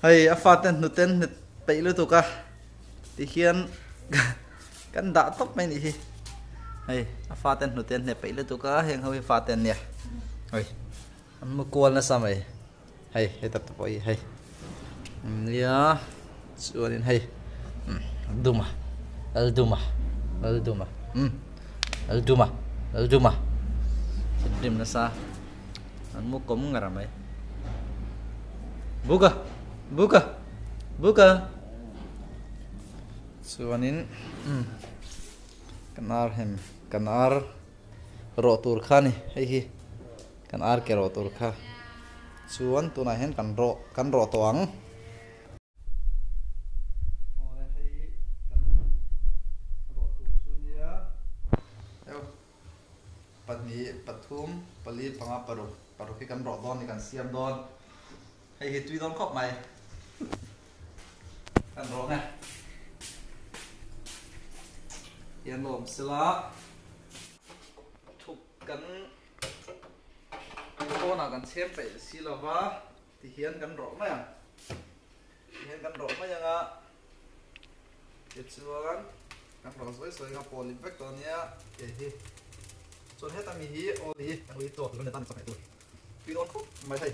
Hei a fate hnuten hnut peih lutuk a tihian kan dah tawp mai nih hi. Hei a fate hnuten hneh peih lutuk a heng ho hi fate an nia. Hei an mu kual nasa mai. Hei heta te pawh hi hei nia chuanin hei duma lalduma lalduma umm lalduma lalduma thinrim nasa an mu kawm ngar mai buka buka buka chuanin umm kan ar hem kan ar rawh tur kha a ni hei hi. Kan ar ke rawh tur kha chuan tunah hian kan rawh kan rawh tawh ang. Awle hei kan rawh tur chu nia eu pahnih pathum pali panga paruk paruk hi kan rawh dawn ni kan siam dawn hei hi tui dawn khawp mai kan rawh nge hian lawm sela thuk kan Pawnah kan chhem peih si lova tihian kan rawh mai ang tihian kan rawh mai ang a tichuan kan rawh sawi sawi kha pawl ip vek tawh ania ke hi chuan heta mi hi aw hi kan ui tawk tur tan chawhmeh tur tui dawn khawp mai hei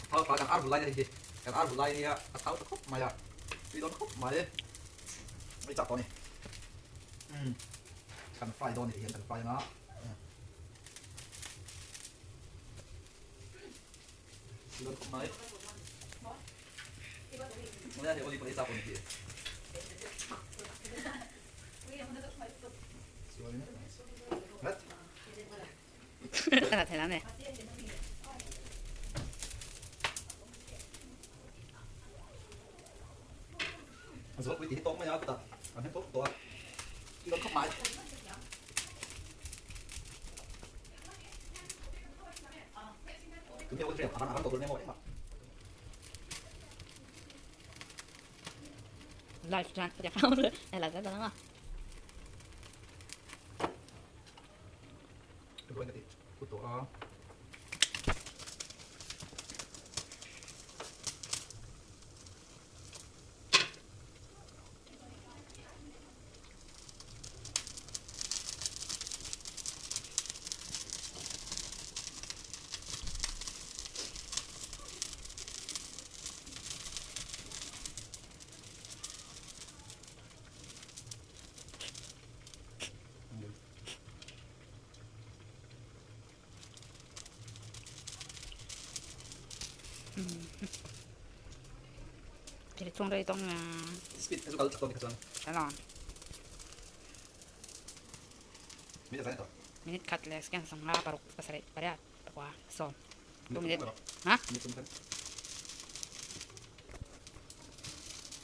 thau tha kan ar bul lai hei hi kan ar bul lai nia a thau tha khawp mai a tui dawn khawp mai i chak tawh a ni kan fry dawn ni hian kan fry anga. Live chuan Minute khat leh second sangha paruk pasarih pariat pakua sawm two minute ha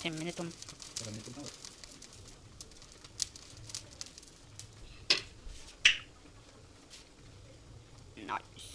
ten minute tum nice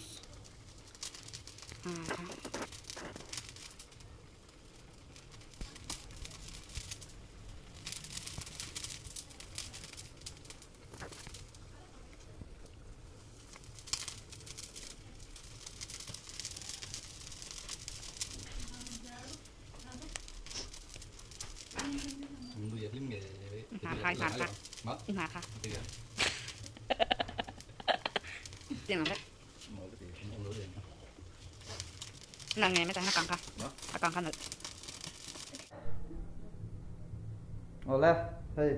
Awle hei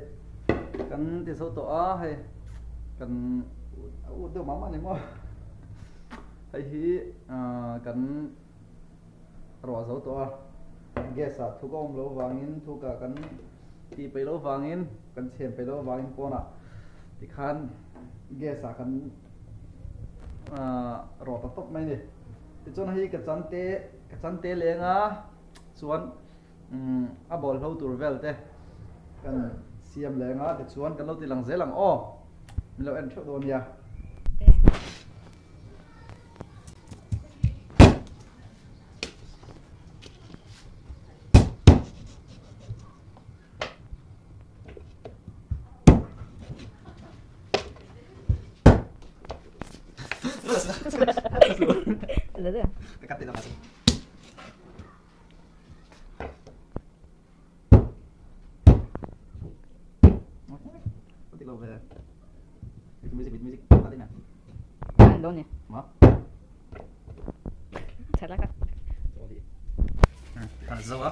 kan ti zo tawh a hei kan a ut deuh mah mah ni maw hei hi kan ruah zo tawh a gas ah thuk a awm loh vangin thuk ah kan tih peih loh vangin kan chhem peih loh vangin pawnah tikhan gas ah kan rawh ta tawp mai a ni tichuan hei ka chan te ka chan te leng a chuan a bawlhlo tur vel te kan siam leng a tichuan kan lo ti lang zel ang aw min lo en theuh dawn nia. Romantic lo ve. Music with music. Ta nè. Đâu nè. Ma. Thật là các. À, dâu á.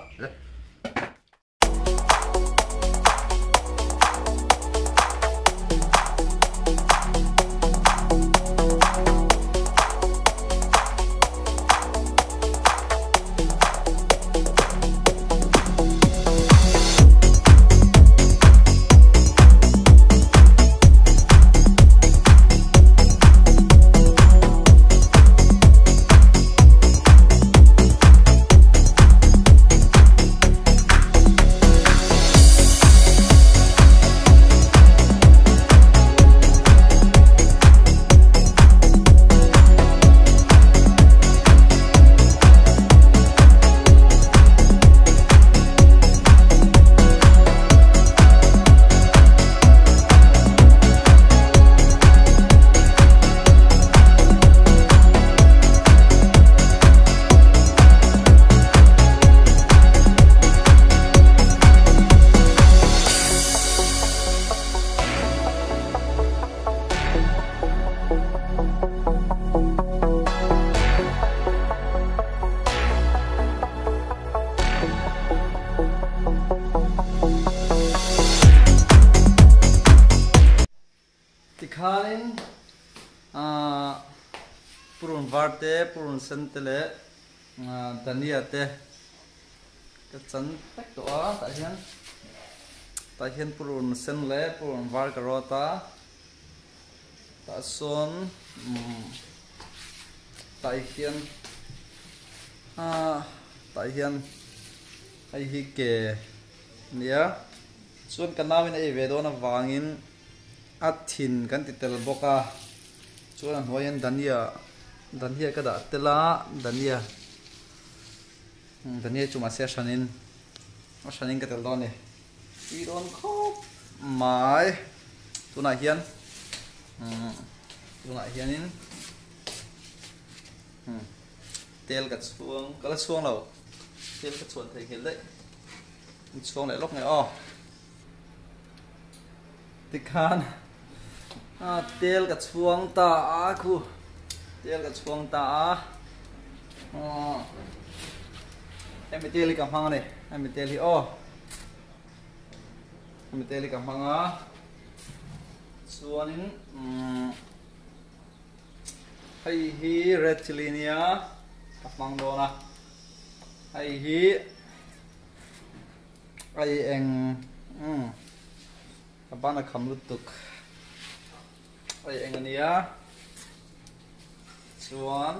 Tikhanin purun var te purun sen te leh dhania te ka chan vek tawh a tah hian tah hian purun sen leh purun var ka rawt a tah sawn tah hian tah hian hei hi ke ania chuan ka nauin a ei ve dawn avangin. A thin kan ti tel bawk a, chuan a hnuai hian dhania dhania ka dah tel a, dhania dhania chu mahse a hranin a hranin ka tel dawn a ni, tui dawn khawp mai tunah hian tunah hianin tel ka chhuang ka la chhuang lo tel ka chhuan theihnghilh daih chhuang leh lawk nge aw. Tikhan tel ka chhuang ta a khu tel ka chhuang ta a hemi tel hi ka hmang a ni hemi tel hi aw hemi tel hi ka hmang a chuanin hei hi red chilli nia ka hmang dawn a hei hi Ai eng umm ka ban a kham lutuk ai eng ania chuan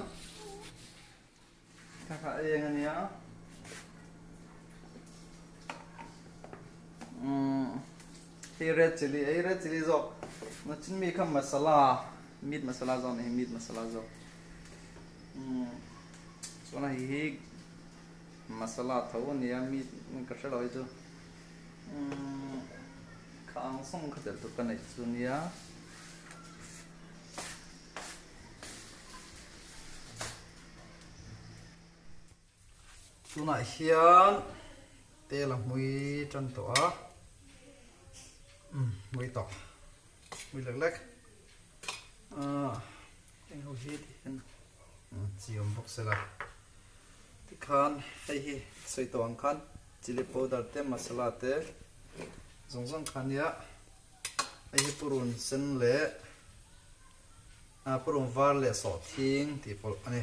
thakha ai eng ania umm hei red chilli ei red chilli zawk nachin mi kha masala meat masala zawk a ni meat masala zawk umm chuan hei hi. Masala tho a nia mi ka hre lo hi chu umm kha ang sawng kha telh tur ka neih chu nia. Tunah hian tel a hmui tan tawh a umm hmui tawh hmui lek lek ah eng ho hi ti hian chi awm bawk se la. Tikhan hei hi sawi tawh ang khan chilli powder te masala te zawng zawng kha ania hei hi purun sen leh ah purun var leh sawhthing tih pawlh a ni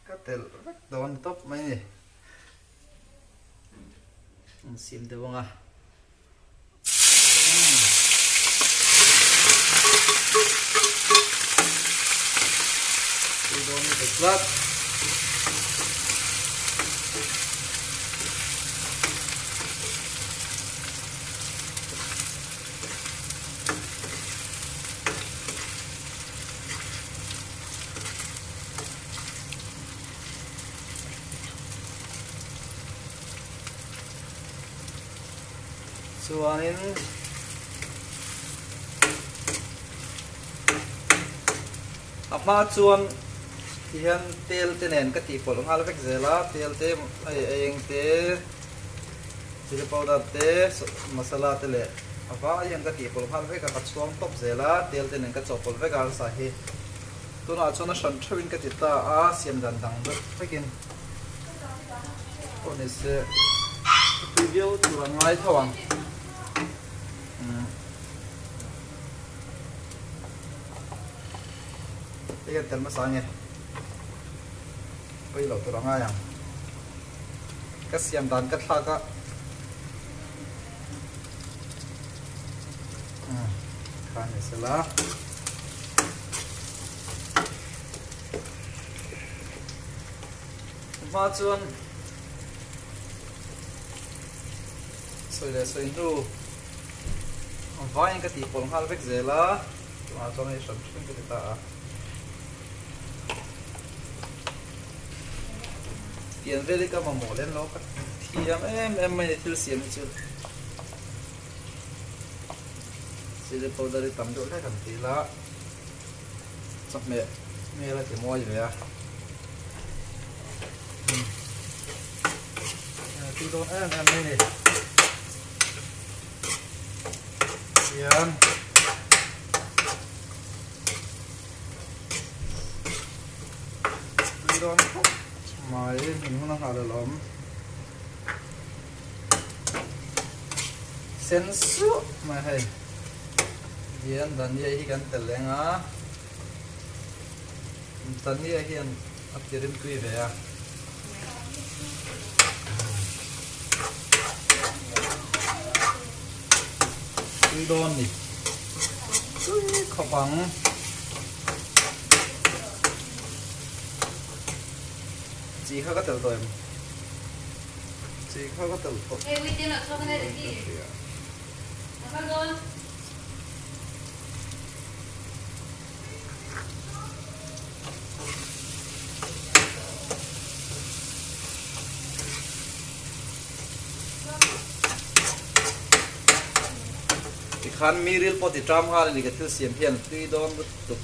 ka telh vek dawn tawp mai a ni an sim deuh ang a. Chuanin a hma chuan ti hian tel te nen ka tih pawlh nghal vek zel a tel te hei eng te chilli powder te masala te leh A vai hian ka tihpawlh nghal vek a, ka chhuang tawp zel a, tel te nen ka chawhpawlh vek a arsa hi. Tunah chuan a hran theuhin ka ti ta a, siam dan dang deuh vekin pawh ni se ka tui viau tur an ngai tho ang. Hei kan tel hmasa nge pawi loh tur a ngai ang. Ka siam dan ka thlak a. Kha ni sela. Hma chuan sawi leh sawi hnu vaiin ka tih pawlh nghal vek zel a tunah chuan hei hran hran ka ti ta a. Pian vel hi ka mamawh lem lo ka thiam em em mai a ni thil siam hi chu. Chilli powder hi tam deuh hlek an ti la chawhmeh hmel a ti mawi ve a. Tui dawn em em mai a ni. Tihian. Tui dawn khawp mai min hun a nghah leh lawm. Sen suah mai hei. Hian dhania hi kan tel eng a. Dhania hian a ti rimtui ve a. Tui dawn ni. Tui khawp ang. Chi kha ka tel tawh em? Chi kha ka tel tawh. Hey, wait, din chok na ri. Nakal don. Tikhan mi ril pawh ti ṭam nghal a ni ka thil siam hian tui dawn lutuk.